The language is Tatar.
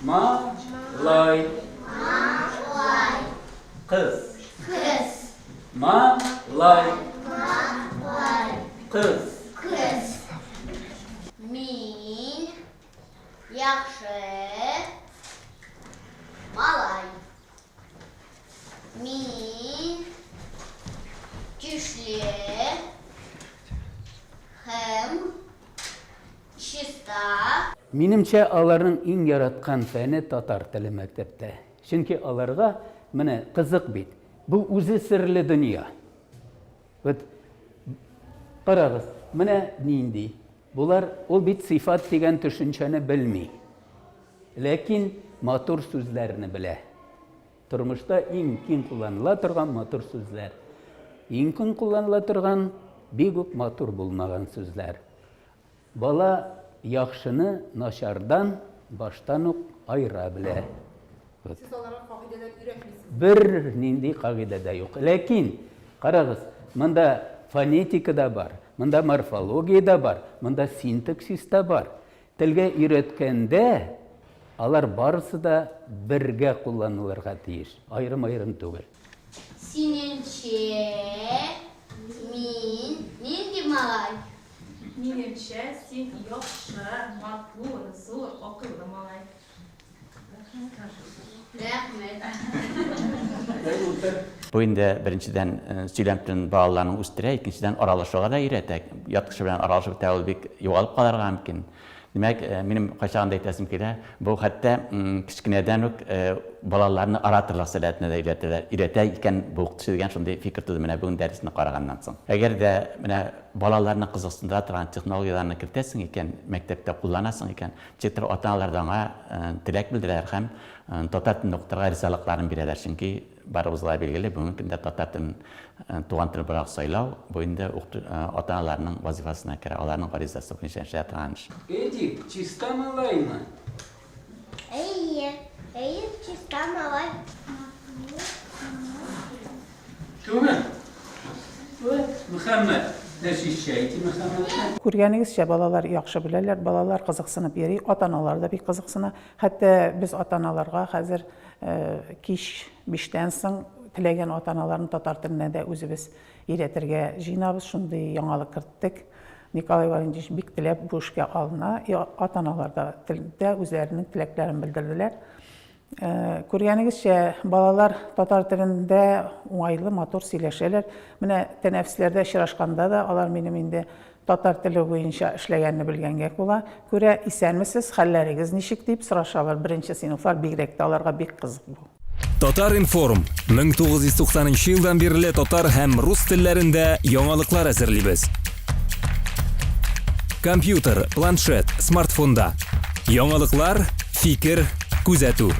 Малай. Малай. Кыз. Кыз. Малай. Малай. Кыз. Кыз. Мин яхшы малай. Мин көчле һәм чиста. Минемчә, аларның иң яраткан фәне татар теле мәктәптә. Чөнки аларга менә кызык бит. Бу үзе серле дөнья. Вот карагыз, менә нинди. Болар ул бит сыйфат дигән төшенчәне белми. Ләкин матур сүзләрне белә. Тормышта иң киң кулланыла торган матур сүзләр. Иң киң кулланыла торган бик үк матур булмаган сүзләр. Бала яхшыны начардан баштан ук аера белә. Вот. Сез аларга кагыйдәләр өйрәтмисез? Бер нинди кагыйдә дә юк. Ләкин, карагыз, монда фонетика да бар, монда морфология дә бар, монда синтаксис та бар. Телгә өйрәткәндә алар барысы да бергә кулланылырга тиеш, аерым-аерым түгел. Синеңчә, мин нинди малай? Минемчә, син яхшы, матур, зур, акыллы малай. Рәхмәт. Бу инде, беренчедән, сөйләм телен балаларның үстерә, икенчедән, аралашуга да өйрәтә. Ят кеше белән аралашып бетә, ул бик югалып калырга мөмкин. Димәк, минем кайчагында әйтәсем килә, бу хәтта кечкенәдән үк балаларны ораторлык сәләтенә дә өйрәтәләр, өйрәтә икән бу укытучы дигән шундый фикер туды менә бүген дәресне караганнан соң. Әгәр дә менә балаларны кызыксындыра торган технологияләрне кертәсең икән, мәктәптә кулланасың икән, ничектер ата-аналар да аңа теләк белдерәләр һәм татар телен укытырга ризалыкларын бирәләр, чөнки барыбызга билгеле, бүгенге көндә татар телен туган тел буларак сайлау, бу инде ата-аналарның вазифасына керә, аларның гаризасы буенча эшләнә торган эш. Эдик, чиста малаймы? Әйе, Эдик чиста малай. Түгел. Вот, Мөхәммәт, защищайте Мөхәммәтне. Күргәнегезчә, балалар яхшы беләләр, балалар кызыксынып йөри, ата-аналар да бик кызыксына. Хәтта без ата-аналарга хәзер кич биштән соң теләгән ата-аналарны татар теленә дә үзебез өйрәтергә җыенабыз, шундый яңалык керттек. Николай Валентинович бик теләп бу эшкә алына, ата-аналар да үзләренең теләкләрен белдерделәр. Күргәнегезчә, балалар татар телендә уңайлы, матур сөйләшәләр. Менә тәнәфесләрдә очрашканда да алар минем инде татар теле буенча эшләгәнне белгәнгә кула, күрә, исәнмесез, хәлләрегез ничек дип сорашалар. Беренче сыйныфлар бигрәк тә аларга бик кызык бу. Татар-информ, 1990 нчы елдан бирле татар һәм рус телләрендә яңалыклар әзерлибез. Компьютер, планшет, смартфонда. Яңалыклар, фикер, күзәтү.